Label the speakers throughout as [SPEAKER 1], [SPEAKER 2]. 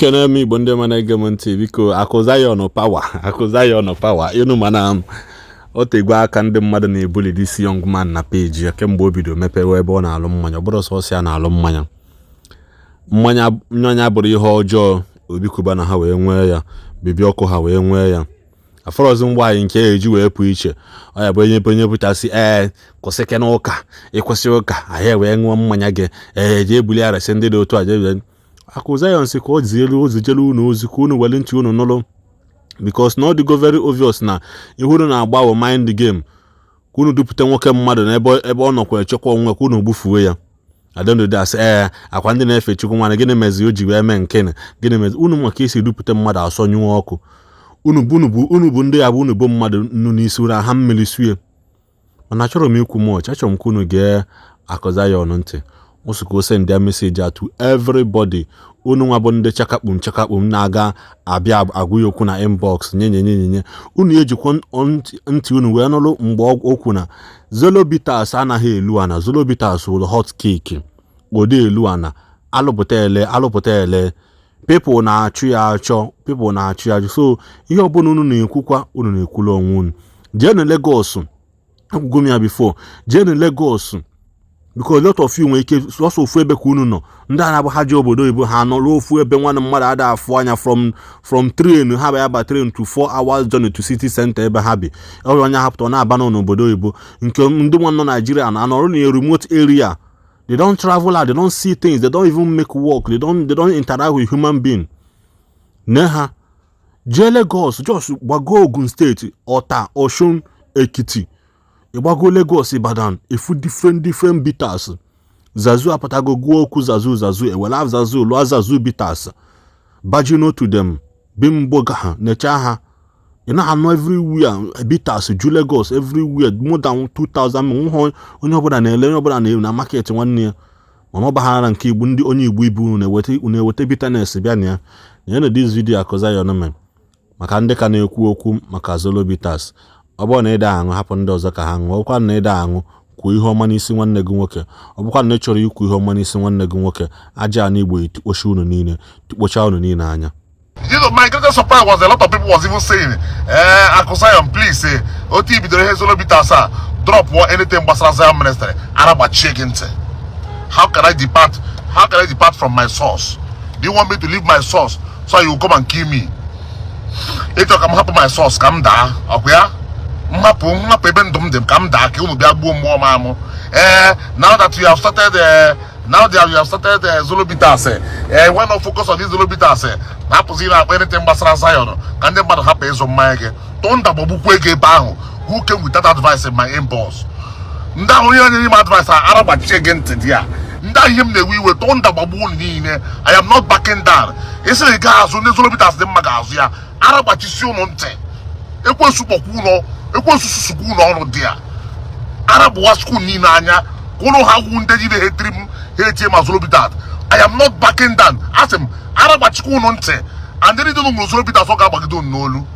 [SPEAKER 1] Ekene m Igbo ndị ọma na-ege m ntị. Biko, Akụ Zion power, Akụ Zion power ịnụ. Mana o tegwe aka ndị mmadụ na-ebuli this young man na page ya kemgbe o bido mepewe ebe ọ na-alụ mmanya. Ọ bụrụ sọsọ ya na-alụ mmanya. Mmanya, mmanya bụrụ ihe ọjọọ. Obi Cubana ha wee nwee ya, Baby Ọkụ ha wee nwee ya. Afọrọzi ngwa anyị nke eji wee pụ iche. Ọ ya bụ onye pụtasị, ee, kwụsị n'ụka, ịkwụsị ụka anyị wee ṅụọ mmanya gị. Ee, jee ebuli arịsị ndị dị otu a, jee. Akụ Zion si ka o zielu ozijelu unu ozi ka unu were ntị unu nụrụ, because na ọ dịgo very obvious na ihe unu na-agba bụ mind game, ka unu dupụta nwoke mmadụ n'ebe ebe ọ nọkwa echekwa onwe, ka unu gbufuo ya. Adendode asị, ee, akwa ndị na-efe Chukwu nwana, gịnị mezi o ji wee mee nke? Gịnị mezi unu maka isi dupụta mmadụ asọnyụọ ọkụ? Unu bụ unu bụ ndị ya bụ unu bụ mmadụ nnu n'isi ụra ha mmiri sue. Mana achọrọ m ikwu much. Achọrọ m ka unu gee Akụ Zion ntị ụsụ ka o send ya message to everybody. Unu nwa bụ ndị chakakpum chakakpum na-aga abịa agwa ya okwu na inbox, nye nye nye nye. Unu ejikwa ntị unu wee nụrụ mgbe okwu na Zolo Bitters anaghị elu ana. Zolo Bitters wụrụ hot cake, ode elu ana, alụpụta ele, alụpụta ele. People na-achụ ya achọ, people na-achụ ya achụ. So ihe ọbụla unu na-ekwukwa, unu na-ekwulu onwe unu. Jeenụ Lagos, ekwugo m ya before, jeenụ Lagos, because a lot of you nwere ike sọsọ ofu ebe ka unu nọ. Ndị a na-abụ ha ji obodo oyibo, ha nọrọ ofu ebe. Nwanne mmadụ ada afụ anya from train ha ba aba train to 4 hours journey to city center ebe ha bi. Ọ onye hapụta, ọ na-aba n'obodo oyibo. Nke ndị nwa nọ Naijiria na anọrọ na remote area, they don't travel out, they don't see things, they don't even make work, they don't interact with human being. Ne ha jee Lagos, just gbago Ogun State, Ọta, Osun, Ekiti, ịgbago Lagos, Ibadan, efu different different bitters. Zazu apụtago gụọ okwu zazu zazu, ewere zazu lụọ zazu bitters bajino to them bimbo ha necha ha. Ị na-anụ everywhere bitters ju Lagos everywhere, more than 2000. Nhụ onye ọbụla na-ele, onye ọbụla na market nwanne ya. Mana ọ baghara nke Igbo, ndị onye Igbo ibu unu na-eweta, unu eweta bitterness bịa na ya na ya na this video. Akụ Zion mere maka ndị ka na-ekwu okwu maka Zolo Bitters. Ọ bụrụ na ịda aṅụ, hapụ ndị ọzọ ka ha ṅụọ. Ọbụkwa na ịda aṅụ, kwuo ihe ọma n'isi nwanne gị nwoke. Ọ bụkwa na ị chọrọ ikwu ihe ọma n'isi nwanne gị nwoke, aja ana Igbo etikpocha unu niile, tikpocha unu niile anya.
[SPEAKER 2] My greatest surprise was a lot of people was even saying, eh, Akụ Zion, please, eh, otu ibidoro ihe Zolo Bitters a, drop or anything gbasara Zion ministry, ara gbachie gị ntị. How can I depart? How can I depart from my source? Do you want me to leave my source so you will come and kill me? Ịchọ ka m hapụ my source ka m daa, ọkwa ya? M hapụ, m hapụ ebe ndụ m dị ka m daa, ka unu bịa gbuo mmụọ m amụ. Eh, now that you have started, now that you have started Zolo Bitters, why not focus on this Zolo Bitters? Na-apụzi na-akpa anything gbasara Zion ka ndị mmadụ hapụ ịzụ mmanya gị. Tụnda gbagbukwu ego ebe ahụ. Who came with that advice in my inbox? Ndị ahụ onye nyere m advice a, ara gbachie gị ntị dị ya. Ndị ahụ ihe m na-ewe iwe, tụnda gbagbuo unu niile. I am not backing down. Isi na ị gaghị azụ, ndị Zolo Bitters dị mma ga-azụ ya. Ara gbachisi unu ntị. Ekwensu kpọkwa ụlọ, ekwensu susukwa ụlọ ọrụ dị ya. Ara gbụwa school niile anya ka ụlọ ha wu ndị niile hetiri m ha etie ma Zolo Bitters. I am not backing down. Asị m ara gbachikwa unu ntị, and ndị dị ṅụrụ Zolo Bitters, ọ ga-agbagide unu n'olu.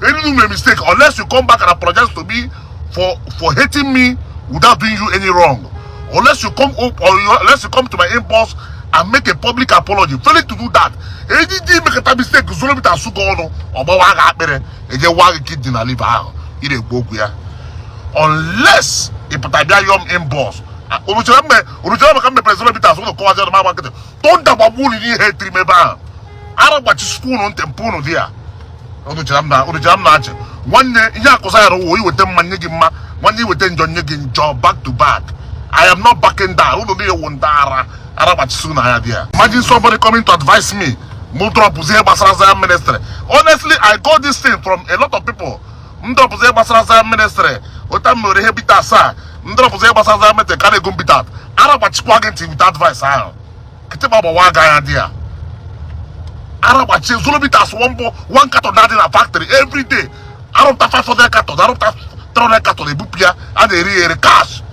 [SPEAKER 2] Any do a mistake, unless you come back and apologize to me for hating me without doing you any wrong, unless you come up or you, unless you come to my inbox and make a public apology. Failing to do that, ejiji mekata mistake, Zolo Bitters sụgo ọnụ, ọgbawa gị akpịrị, eje wa gị kidney na liver ahụ ị na-ekwu okwu ya. Unless ị pụta bịa yọọ m inbox. Unu chere mgbe unu chere maka m mepere Zolo Bitters, unu kọwazi ọnụ m agba nkịtị. Tụnda gbagbuo unu n'ihe etiri m ebe ahụ. Ara gbachisikwa unu ntị mpụ unu dị ya. Unu chere m na-achị nwanne ihe Akụ Zion wụ iweta mma nye gị mma, nwanne, iweta njọ nye gị njọ, back to back. I am not backing down. Unu niile wụ ndị ara, ara gbachisi unu anya dị ya. Imagine somebody coming to advise me mụ dropụzi ihe gbasara Zion ministry. Honestly, I got this thing from a lot of people. M dropụzi ihe gbasara Zion ministry, ụta m mere ihe bitters a, m dropụzi ihe gbasara Zion ministry ka na-ego m bitters. Ara gbachikwa gị ntị with advice ahụ. Kịtịkpa gbawa gị anya dị ya. Ara gbachie. Zolo Bitters, one bụ one carton na-adị na factory every day, arụpụta 500 carton, arụpụta 300 carton, ebupụ ya, a na-eri ya ere cash.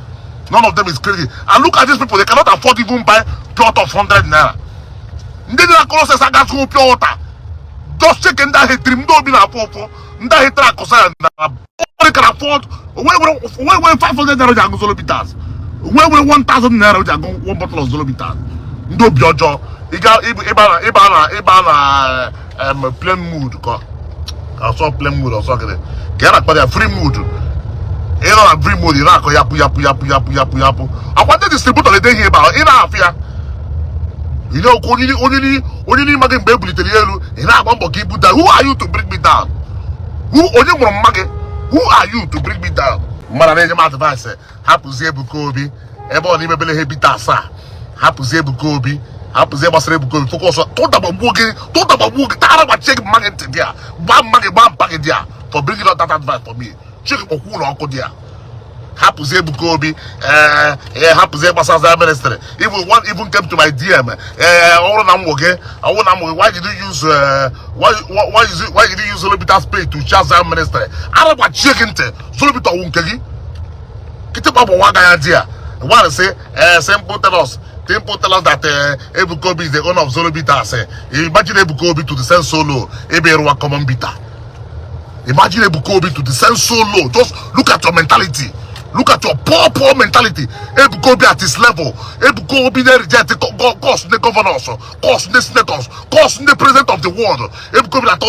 [SPEAKER 2] None of them is crazy. And look at these people, they cannot afford even buy pure water of 100 naira. Ndị dị na process agazụghị pure water. Just check ndị ahụ etiri m, ndị obi na-afụ ụfụ, ndị ahụ etiri Akụ Zion na nobody can afford. Onwe nwere 500 naira ji agụ Zolo Bitters, onwe nwere 1000 naira ji agụ one bottle of Zolo Bitters. Ndị obi ọjọọ. Ịba na plane mood, ka ọsọ plane mood, ọsọ gịnị ka ya na-akpọ ya, free mood. Ị nọ na free mood, ị na-akọ yapụ yapụ yapụ yapụ yapụ yapụ. Akwa ndị distributor na-ede ihe ebe ahụ, ị na-afụ ya. Ị na-okwu onye n'ime gị mgbe e bulitere ya elu, ị na-agba mbọ ka ibu down. Who are you to bring me down? Who, onye nwụrụ mma gị? Who are you to bring me down? Mmadụ na-enye m advice, hapụzie Ebuka Obi ebe ọ na-imebele ihe bitters. Hapụzie Ebuka Obi, hapụzie gbasara Ebuka Obi, focus. Tụdagbagbuo gị, tụdagbagbuo gị, tara, gbachie gị mma gị ntị dị a, gbaa mma gị, gbaa mpa gị dị a, for bringing out that advice for me. Chike, kpọkwu ụlọ ọkụ dị a. Hapụzie Ebuka Obi. Ee, hapụzie gbasara Zion Ministry. Even one even came to my DM. Ee, ọ bụrụ na m wụ gị, ọ bụrụ na m wụ gị, why did you use why did you use Zolo Bitters page to charge Zion Ministry? Ara gbachie gị ntị. Zolo Bitters ọwụ nke gị? Kịtịkpa bụ nwa agaghị dị a. One say, simple tell us that Ebuka Obi is the owner of Zolo Bitters. Imagine Ebuka Obi to descend so low ebe ịrụwa common bitter. Imagine Ebuka Obi to descend so low. Just look at your mentality. Look at your poor, poor mentality. Ebuka Obi at his level. Ebuka Obi they reject the curse the governors, curse the senators, curse the president of the world. Ebuka Obi that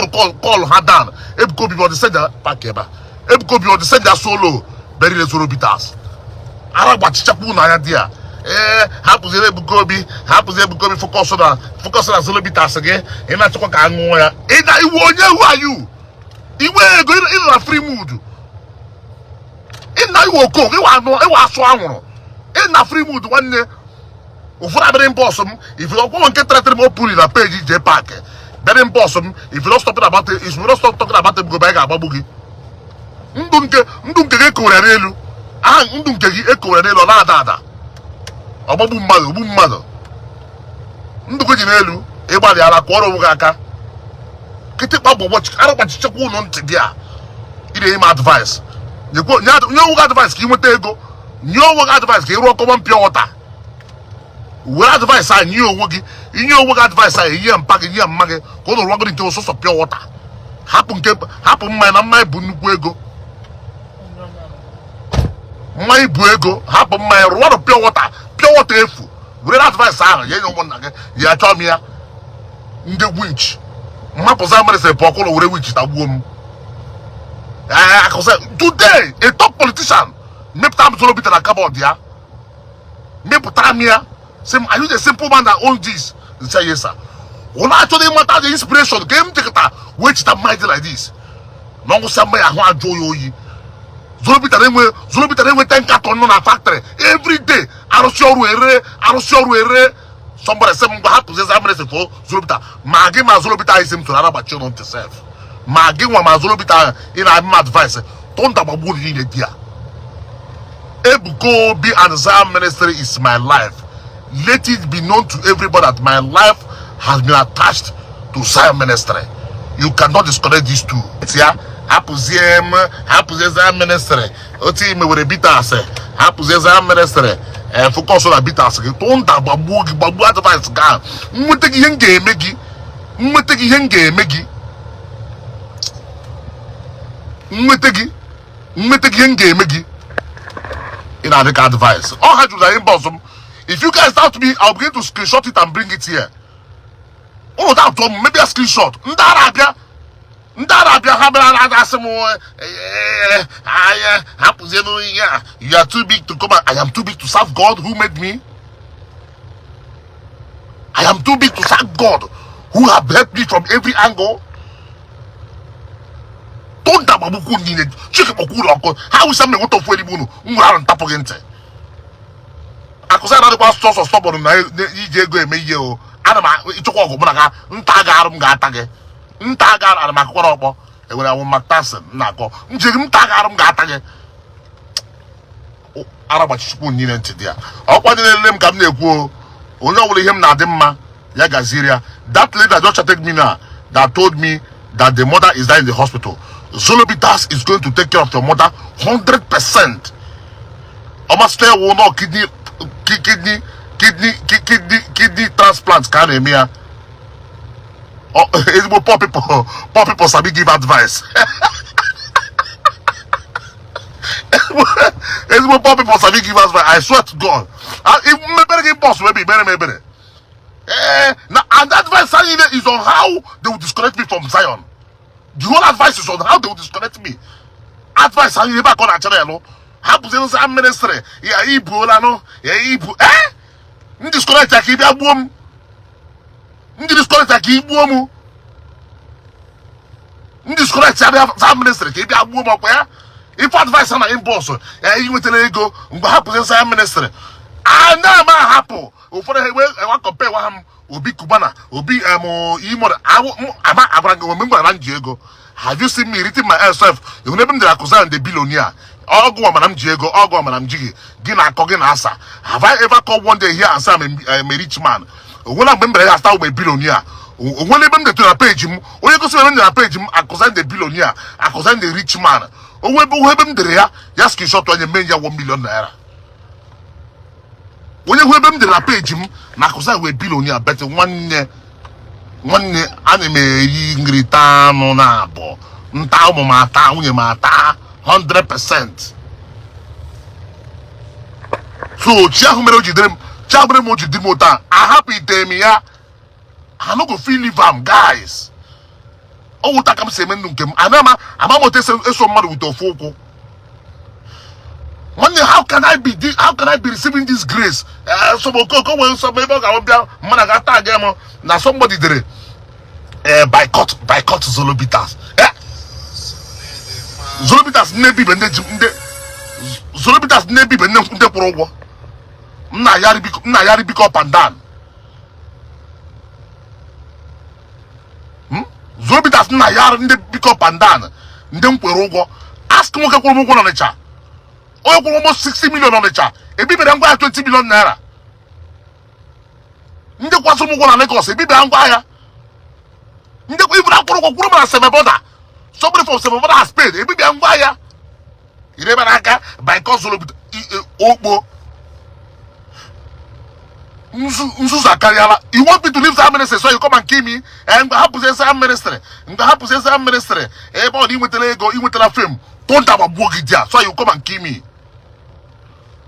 [SPEAKER 2] call her down. Ebuka Obi was the sender back here. Ebuka Obi was the sender so low. Bury the Zolo Bitters. Ara gbachichakwu n'anya di ya. Ee, hapụziere Ebuka Obi, hapụzie Ebuka Obi, focus na Zolo Bitters gị. Ị na-achọkwa ka a ṅụọ ya. Ị na iwu onye, who are you? Iwe ego, ị na free mood, ị na iwe okooko, ịwa anụ, ịwa asụ anwụrụ, ị na free mood. Nwanne, ụfọdụ abịrị mbọs m. If you don't nke threatening m openly na page J Park bịarị mbọs m, if you don't stop talking about it, if you don't stop talking about it, go, ga-agbagbu gị. Ndụ nke gị ekowere n'elu aha, ndụ nke gị ekowere n'elu, ọ na-ada ada, ọgbagbu mmadụ, ogbu mmadụ. Ndụ gị dị n'elu, ịgbalị ala kụọrọ onwe gị aka. Kịtịkpa bụ ụbọchị ara gbachichekwa ụnụ ntị dị a. Ị na-enye m advice, nye onwe gị advice ka ị nweta ego, nye onwe gị advice ka ị rụọ common pure water. Were advice a nye onwe gị, inye onwe gị advice a, enye mpa gị, nye mma gị, ka ụnụ rụọ gị nke ụsụsọ pure water. Hapụ nke, hapụ mmanya, na mmanya bụ nnukwu ego, mmanya bụ ego. Hapụ mmanya, rụọ pure water, pure water efu. Were advice ahụ ya nye ụmụnna gị. Ya chọọ m ya ndị winch mmapụza mere sị pụọ ụlọ, were winch tagbuo m. Akụsị today, a top politician mepụta m Zolo Bitters na cupboard ya, mepụtara m ya, sị m, "Are you the simple man that owns this?" Nse, "Yes sir." Ọ na-achọ ịmata the inspiration ka m jekọta wee chita mmanya dị like this na ọgwụsịa mmanya ahụ ajụ ya oyi. Zolo Bitters na-enwe, Zolo Bitters na-enwe 10 carton nọ na factory every day. Arụsị ọrụ ere, arụsị ọrụ ere. Somebody sị m, ngwa, hapụzie Zion Ministry for Zolo Bitters. Ma gị ma Zolo Bitters ahụ, isi m soro aragbachi ụnụ ntị sef. Ma gị nwa ma Zolo Bitters ahụ ị na-eme m advice, tụnda gbagbuo niile di ya. Ebuka Obi and Zion Ministry is my life. Let it be known to everybody that my life has been attached to Zion Ministry. You cannot disconnect these two. Ya hapụzie m, hapụzie Zion Ministry. Otu ime were bitters, hapụzie Zion Ministry. Ee, focus na bitters gị. Tụnda gbagbuo gị, gbagbuo advice gị ahụ. Nweta gị ihe m ga-eme gị, nweta gị ihe m ga-eme gị, nweta gị, nweta gị ihe m ga-eme gị. Ị na-adị ka advice ọ ha jụrụ na inbox m. If you guys doubt me, I'll begin to screenshot it and bring it here. Ụnụ doubt m, maybe a screenshot. Ndị ara abịa, ndị ara abịa, ha bịara na asị m anya hapụzienụ ihe a. You are too big to come and, I am too big to serve God who made me. I am too big to serve God who have helped me from every angle. Tụnda gbagbukwu niile, chike kpọkwu ụlọ ọkụ ha wụsa m enweta ofu erigbu unu m nwere arụ ntapụ gị ntị. Akụzi anadịkwa sọsọ stubborn na iji ego eme ihe o. Ana m ịchọkwa ọgụ mụ na ga nta ga arụ m ga-ata gị nta ga arụ. Ana m akụkọ n'ọkpọ enwere awụ Mark Tyson na-akọ njiri m nta ga arụ m ga-ata gị. Ara gbachichukwu niile ntị dị ya. Ọkwa dị na-elele m ka m na-ekwu o. Onye ọbụla ihe m na-adị mma, ya gaziri ya. That lady that just chatted me now, that told me that the mother is dying in the hospital, Zolo Bitters is going to take care of your mother 100%. Ọmasịta ya wụ nọ kidney transplant ka a na-eme ya. Ezigbo poor people, poor people sabi give advice. Ezigbo poor people sabi give advice, I swear to God. Mmebere gị bọs wee bụ ibere m ebere. Na and advice anyị niile is on how they will disconnect me from Zion. The whole advice is on how they will disconnect me. Advice anyị ebe a ka ọ na-achara elu hapụzi Zion ministry ya ibuolanụ ya ibu m disconnect ya ka ị bịa gbuo m, ndị disconnect ya ka ị gbuo m, ndị disconnect ya bịa Zion ministry ka ị bịa gbuo m. Ọkwa ya ife advice na inbox ya ị nwetara ego mgbe hapụzi Zion ministry a na-ama ahapụ. Ụfọdụ ha ewe compare wa ha m Obi Cubana, Obi imo ama agwara gị mgbe m gwara na m ji ego. Have you seen me written myself ịhụ n'ebe m dere Akụ Zion the billionaire? Ọgụ amara m ji ego, ọgụ amara m ji gị gị na-akọ gị na-asa. Have I ever come one day here and say I'm a rich man? Onwela mgbe m bịara ya asa ụmụ billionaire? Onwela ebe m detara na page m? Onye gosi ebe m dere na page m Akụ Zion the billionaire, Akụ Zion the rich man? Onwe ebe ebe m dere ya, ya screenshot onye mee ya 1 million naira. Onye hụ ebe m dere na page m na Akụ Zion wee billionaire? Bet nwanne, nwanne, ana m eri nri taa anụ na abụọ nta, ụmụ m ata, nwunye m ata 100%. So chi ahụ mere o jidere m, chi ahụ mere m o jidere m ụta, ahapụ ite m ya. I no go fit leave am, guys. Ọ wụta ka m si eme ndụ nke m. Ana m ama m otu eso mmadụ wute ofu ụkwụ. Nwanne, how can I be receiving this grace? Some okoko nwere nsọ ebe ọ ga-abịa bịa mmadụ ga tag m na somebody dere boycott, boycott Zolo Bitters. Zolo Bitters nne bibe ndị ji ndị Zolo Bitters nne bibe ndị ndị kwụrụ ụgwọ m na-ayarị biko, m na-ayarị biko up and down. Zolo Bitters m na-ayarị ndị biko up and down, ndị m kwere ụgwọ. Ask nwoke kwụrụ m ụgwọ n'Ọnịcha, onye kwụrụ almost 60 million n'Ọnịcha, ebibere ngwa ahịa 20 million naira. Ndị kwasị m ụgwọ na Lagos, ebibere ngwa ahịa. Ndị iburu akwụrụ ụgwọ kwụrụ m na Seme border, somebody from Seme border has paid, ebibia ngwa ahịa irebe n'aka. Boycott Zolo okpo nzuzu akarịala. You want me to leave Zion ministry so you come and kill me? Mgbe hapụzie Zion ministry, mgbe hapụzie Zion ministry ebe ọ na inwetara ego, inwetara fame, tụnda gbagbuo gị dia so you come and kill me.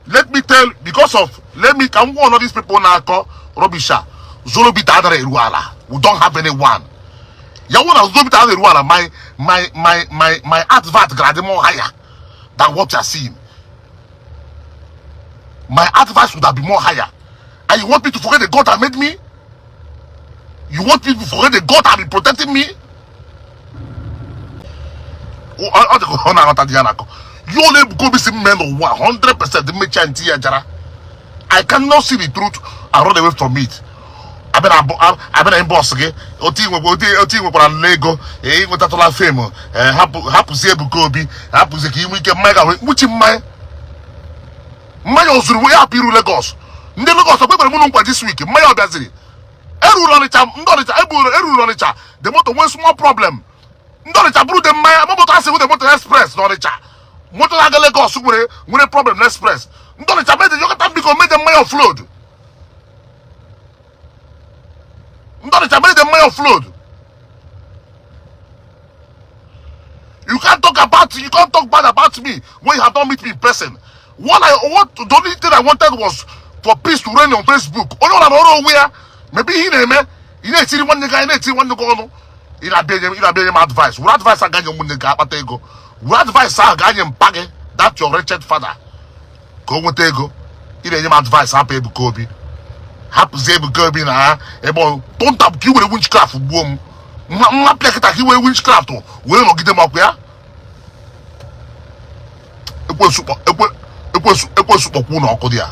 [SPEAKER 2] Let me tell because of let me ka m gwa all these people na-akọ rubbish a. Zolo Bitters adara eru ala. We don't have anyone ya wụ na Zolo Bitters adara eru ala. My advert gara adị more higher than what you are seeing. My advice would have been more higher. And you want me to forget the God that made me? You want me to forget the God that been protecting me? Ọ dịka ọ na-aghọta di ya na-akọ ya. Ọ na-ebuka obi si mme n'ụwa 100% mmechi ntị ya jara. I cannot see the truth and run away from it. Abịa na abịa na inbox gị otu otu ị nwekwara nle ego, ị nwetatụla fame, hapụ, hapụzie Ebuka Obi, hapụzie ka ị nwee ike mmanya ga nwuchi mmanya mmanya ozuru ya hapụ iru Lagos. Ndị Lagos okpekwere mụ nkwa this week mmanya ọ bịaziri eruru Ọnịcha. Ndị Ọnịcha eburu eruru Ọnịcha, the motor nwee small problem. Ndị Ọnịcha buru the mmanya ma moto asị hụ the motor express n'Ọnịcha, moto na-aga Lagos nwere problem na express. Ndị Ọnịcha mede yọkọta biko mede mmanya offload. Ndị Ọnịcha mede mmanya offload. You can't talk bad about me when you have not met me in person. What the only thing I wanted was for peace to reign on Facebook. Onye ọbụla nọrọ onwe ya mebe ihe ị na-eme. Ị na-etiri nwanne gị anya, na-etiri nwanne gị ọnụ, ị na-abịa enye m advice. Were advice a ga-nye ụmụnne gị akpata ego. Were advice ahụ ga-nye mpa gị, that your wretched father, ka o nweta ego. Ị na-enye m advice hapụ Ebuka Obi, hapụzie Ebuka Obi na ha ebe ọ tụnta ka i were witchcraft gbuo m. Nwa pịa kịta ka i were witchcraft wee nọgide m ọkụ ya. Ekwensu ekwensu ekwensu kpọkwu na ọkụ dị ya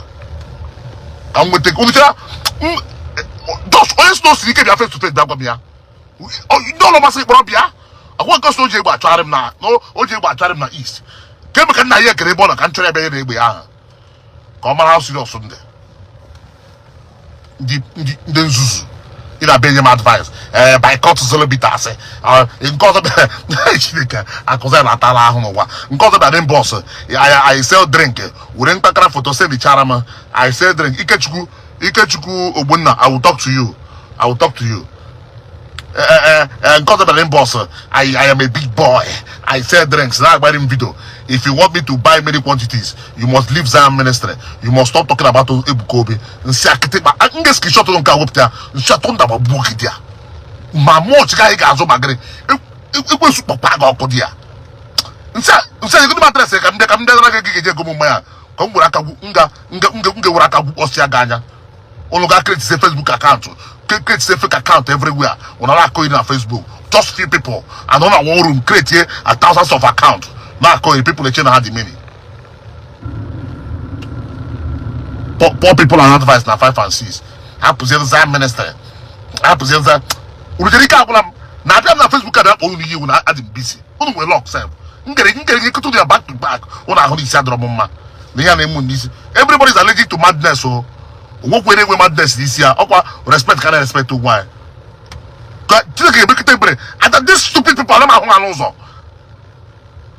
[SPEAKER 2] ka m nweta nwetara just onye si na o siri ike bịa face to face bịa gwa m ya. Ndị ọlụ masị kpọrọ bịa akwa nke sị o ji egbe achọgharị m na o ji egbe achọgharị m na east kemgbe ka nna ya ekere ebe ọ nọ ka m chọrọ ebe ya na egbe ahụ ka ọ mara how serious ndị ndị nzuzu. Ị na-abịa enye m advice boycott Zolo Bitters. Nke ọzọ bịa, Chineke akụzi na-atala ahụ n'ụwa. Nke ọzọ bịa inbox, I sell drink, were mkpakara foto sendichara m I sell drink. Ikechukwu, Ikechukwu Ogbonna, I will talk to you, I will talk to you. Nke ọzọ bịara inbox, I am a big boy. I sell drinks. Na-agbari m video. If you want me to buy many quantities, you must leave Zion Ministry. You must stop talking about Ebuka Obi. Nsị akịtịkpa m ga-screenshot nke a wepụta ya. Nsị atọ ndagba gbuo gị dị ya. Ma mụọ chika ị ga-azụ ma gịrị ekwensu kpọkpa gị ọkụ dị ya. Nsị nsị ego m address ka m bịa nara gị ga-eje ego m mmanya ka m were aka nga nga nga nga were aka gwukpọsịa gị anya. Unu ga create say Facebook account, create say fake account everywhere. Unu na-akọ iri na Facebook, just few people and on one room create here a thousands of account na-akọ iri. People eche na ha dị many. Poor people and advice na 5 and 6. Hapụzie Zion Ministry, hapụzie Zion. Unu ike agwụla m na-abịa m na Facebook abịa kpọ unu iyi iwu na adị m busy. Unu nwere luck sef. Ngere gị kụtụ ya back to back. Unu ahụ n'isi adọrọ m mma na ihe a na-emu n'isi. Everybody is allergic to madness o. Onwekwe na-enwe madness n'isi ya. Ọkwa respect ka na respect onwe anyị ka Chineke ga-ebekọta ebere ata. This stupid people ana m ahụ ha n'ụzọ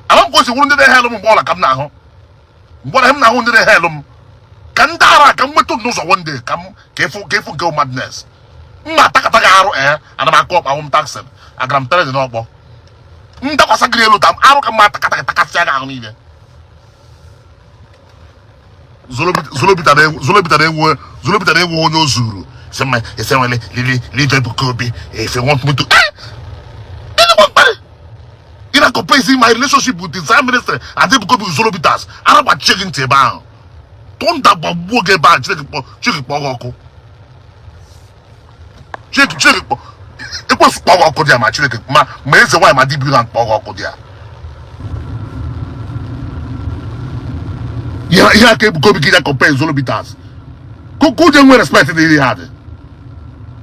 [SPEAKER 2] ama m ka o si wuru ndị na-ehelụ m mgbe ọla ka m na-ahụ mgbe ọla m na-ahụ ndị na-ehelụ m ka ndị ara ka m nweta n'ụzọ one day ka m ka efu nke madness m na-atakata gị arụ. Ee, ana m akụ ọkpa ahụ m taxi agara m tere dị n'ọkpọ m dakwasa gị n'elu ta m arụ ka m atakata gị takasịa gị ahụ niile. Zolobita na-enwe onye o zuru sị mma ese nwere lili leave Ebuka Obi if you want me to ịnụkwa mkparị ị na-compare my relationship with the Zion Ministry and Ebuka Obi. Zolobitas ara gbachie gị ntị ebe ahụ, tụnda gbagbuo gị ebe ahụ. Chineke kpọọ gị ọkụ. Chineke kpọ ekwesu kpọọ gị ọkụ dị ya. Ma Chineke ma eze nwaanyị ma dibịa na kpọọ gị ọkụ dị ya. Ihe aka Ebuka Obi gị ya compare Zolobitas ka ụjọ nwee respect dị ihe ha dị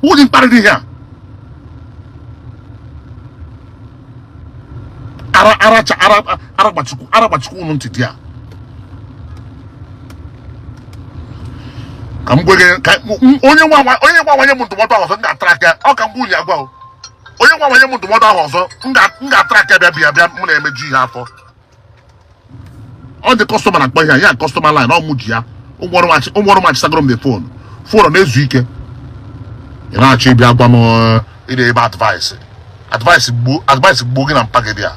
[SPEAKER 2] ụdị mkparị dị ihe a ara aracha ara ara gbachukwu ara gbachukwu unu ntị dị ya. Ka m gwe gị ka onye nwa nwanye m ndụmọdụ ahụ ọzọ, m ga-atara aka ọ ka m gwa unu agwa o. Onye nwa nwanye m ndụmọdụ ahụ ọzọ, m ga-atara aka bịa bịa bịa m na-emeju ihe afọ. Ọ dị customer na-akpọ ihe a ya customer line ọ mụ ji ya. Ụmụ ọrụ m achisagoro m the phone na-ezu ike. Ị na-achọ ịbịa gwa m ị na-ebe advice gbuo gị na mpa gị dị ya.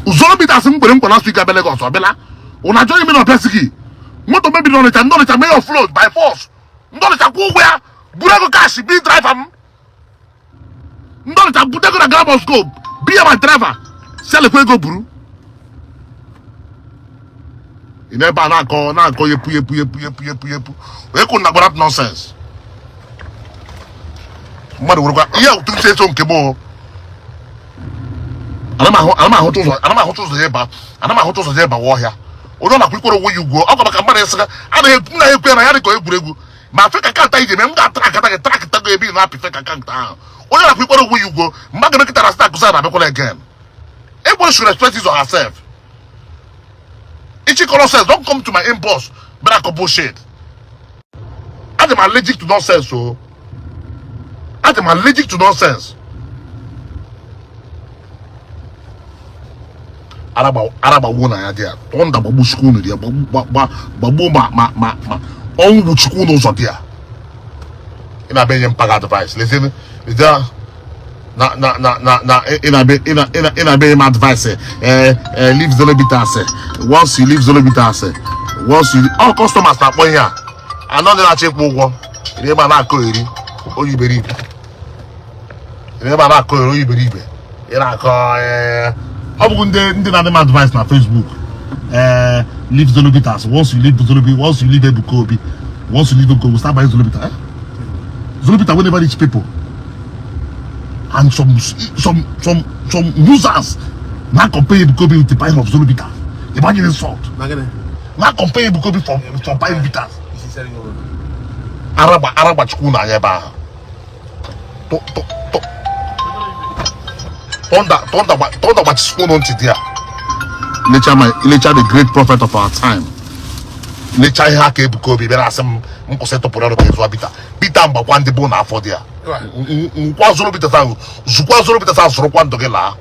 [SPEAKER 2] Usoro bitas m kwere nkwa last week abịa Lagos ọ bịala. Ụnụ achọghị ime na ọbịasị gị moto mebiri n'Ọnịcha. Ndị Ọnịcha mee offload by force. Ndị Ọnịcha kwụ ụgwọ ya buru ego cash bi driver m. Ndị Ọnịcha bute ego na Grand Moscow bi ya ma driver si alekwa ego buru. Ị na-ebe a na-akọ yepu yepu yepu yepu yepu yepu wee kwụ na gbara nonsense. Mmadụ werekwa ihe otu si eso nke m o. Ana m ahụta ụzọ ya ịba ana m ahụta ụzọ ya ịbawa ọhịa. Onye ọ na-akwụ ikwere onwe ya ugwo ọ maka mmadụ ịsịga anaghị nna ya ekwe na ya dị ka egwuregwu ma fake account anyị ji eme. M ga-atrakata gị trakịta gị ebe ị na-apị fake account ahụ. Onye na-akwụ ikwere onwe ya ugwo mgbe a ga-emekịtara sị akụsa na abịakwala again. Everybody should respect his or herself. Ichikọ nonsense, don't come to my inbox bịara akọ bullshit. I'm allergic to nonsense o. I'm allergic to nonsense. Ara gbagbuo na ya dị ya tọnda gbagbuo chukwu unu dị ya gbagbuo ma ọnwụ chukwu n'ụzọ dị ya. Ị na-abịa enye mpaga advice. Lezie lezie na ị na-abịa enye m advice. Ee, leave Zolobitas. Once you leave Zolobitas, once you all customers na-akpọ ihe a anọ ndị na-achọ ịkwụ ụgwọ. Ị ebe a na-akọ eri onye iberibe. Ị ebe a na-akọ eri onye iberibe. Ị na-akọ ee, ọ bụghị ndị na-adị m advice na Facebook. Ee, leave Zolobitas. Once you leave Zolobi, once you leave Ebuka Obi, once you leave Ebuka Obi, start buying Zolobita. Eh, Zolobita wey never reach people and some users now compare Ebuka Obi with the buying of Zolobita. Imagine insult. Now compare Ebuka Obi for buying bitters. Aragba chukwu na anya ebe ahụ. Thunder gbachisikwu unu ntị dị ya. Lecha the great prophet of our time. Lecha ihe aka Ebuka Obi bịara asị m m kwụsị ịtụpụrụ ọrụ ka ịzụwa bitter bitter mgbakwa ndị bụ na afọ dị ya. Nkwa zụrụ bitter ahụ zụkwa zụrụ bitter ahụ zụrụkwa ndụ gị laa.